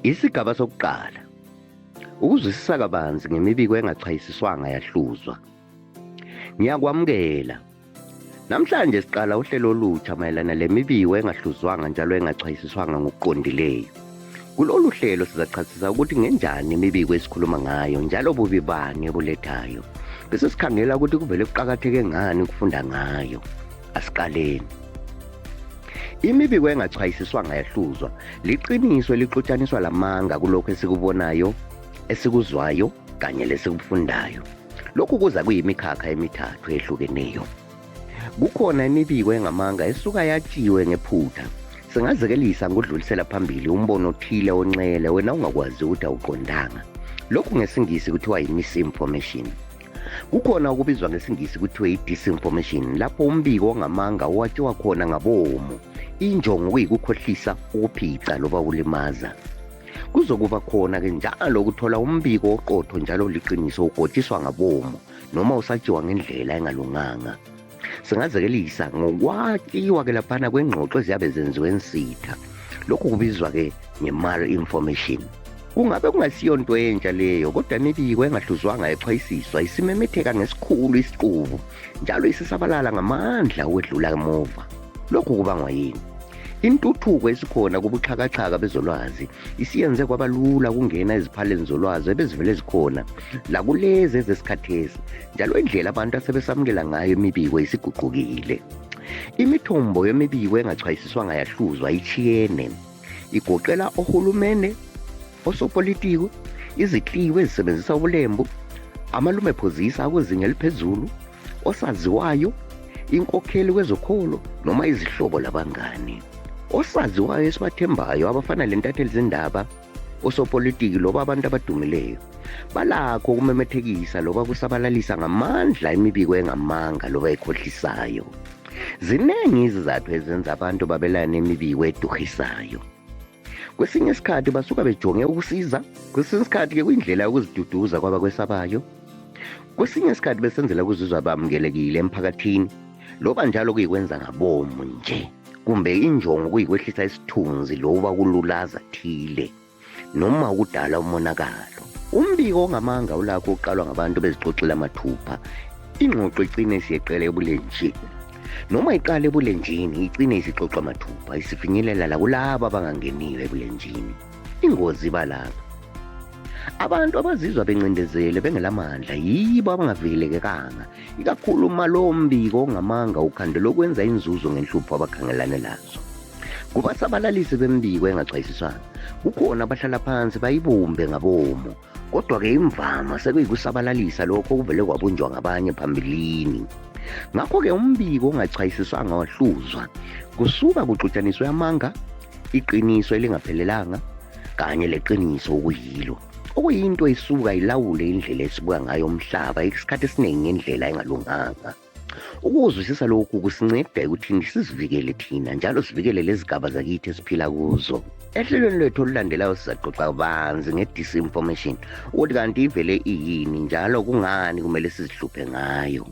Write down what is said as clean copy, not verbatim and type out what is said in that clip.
Isigaba sokuqala, ukuzwisisa kabanzi ngemibiko engachwayisiswanga yahluzwa. Ngiyakwamukela. Namhlanje siqala uhlelo olutsha mayelana lemibiko engahluzwanga njalo engachwayisiswanga ngokuqondileyo. Kulolu hlelo sizachasisa ukuthi ngenjani imibiko esikhuluma ngayo njalo bubi bani ebulethayo. Bese sikhangela ukuthi kuvele kuqakatheke ngani ukufunda ngayo. Asiqaleni. Imibiko engachwayisiswanga yahluzwa liqiniso elixutshaniswa lamanga kulokhu esikubonayo, esikuzwayo kanye lesikufundayo. Lokhu kuza kuyimikhakha emithathu ehlukeneyo. Kukhona imibiko engamanga esuka yatshiwe ngephutha. Singazekelisa ngokudlulisela phambili umbono othile onxele wena ungakwazi ukuthi awuqondanga. Lokhu ngesiNgisi kuthiwa yi-misinformation. Kukhona okubizwa ngesiNgisi kuthiwe i-disinformation lapho umbiko ongamanga owatshiwa khona ngabomu, injongo kuyikukhohlisa, ukuphica loba ukulimaza. Kuzokuba khona-ke njalo ukuthola umbiko oqotho njalo oliqiniso ugotshiswa ngabomu noma usatshiwa ngendlela engalunganga. Singazekelisa ngokwatshiwa-ke laphana kwengxoxo eziyabe zenziwe ensitha. Lokhu kubizwa-ke nge-malinformation. Kungabe kungasiyo nto entsha leyo, kodwa imibiko engahluzwanga yachwayisiswa isimemetheka ngesikhulu isiqubu njalo isisabalala ngamandla ukwedlula emuva. Lokhu kubangwa yini? Intuthuko esikhona kubuxhakaxhaka bezolwazi isiyenze kwaba lula ukungena eziphaleni zolwazi ebezivele zikhona lakulezi ezesikhathesi njalo indlela abantu asebesamukela ngayo imibiko isiguqukile. Imithombo yemibiko engachwayisiswanga yahluzwa itshiyene, igoqela ohulumende, osopolitiko, izikliwi ezisebenzisa ubulembu, amalumephozisa akwezinga eliphezulu, osaziwayo, inkokheli kwezokholo noma izihlobo labangani. Osaziwayo esibathembayo abafana lentatheli zindaba, osopolitiki loba abantu abadumileyo balakho ukumemethekisa loba kusabalalisa ngamandla imibiko engamanga loba ekhohlisayo. Ziningi izizathu ezenza abantu babelane imibiko eduhisayo. Kwesinye isikhathi basuka bejonge ukusiza, kwesinye isikhathi-ke kuyindlela yokuziduduza kwabakwesabayo, kwesinye isikhathi besenzela ukuzizwa bamukelekile emphakathini, loba njalo kuyikwenza ngabomu nje, kumbe injongo kuyikwehlisa isithunzi loba ukululaza thile noma ukudala umonakalo. Umbiko ongamanga ulakho ukuqalwa ngabantu bezixoxela mathupha, ingxoxo icine isiyeqela ebulenjini. Noma iqale ebulenjini icine isixoxwa mathupha isifinyelela lakulabo abangangeniyo ebulenjini. Ingozi iba lapha. Abantu abazizwa bencindezele bengelamandla yibo abangavikelekekanga, ikakhulu uma lowo mbiko ongamanga ukhandelwe ukwenza inzuzo ngenhlupho abakhangelane lazo. Kubasabalalisi bembiko engachwayisiswanga, kukhona abahlala phansi bayibumbe ngabomu Kodwa-ke imvama sekuyikusabalalisa lokho okuvele kwabunjwa ngabanye phambilini. Ngakho-ke umbiko ongachwayisiswanga wahluzwa kusuka kuxutshaniswe amanga, iqiniso elingaphelelanga kanye leqiniso okuyilo, okuyinto esuka ilawule indlela esibuka ngayo umhlaba isikhathi esiningi ngendlela engalunganga. Ukuzwisisa lokhu kusinceda ekuthini sizivikele thina njalo sivikele lezigaba zakithi esiphila kuzo. Ehlelweni lwethu olulandelayo sizaxoxa kabanzi nge-disinformation ukuthi kanti ivele iyini njalo kungani kumele sizihluphe ngayo.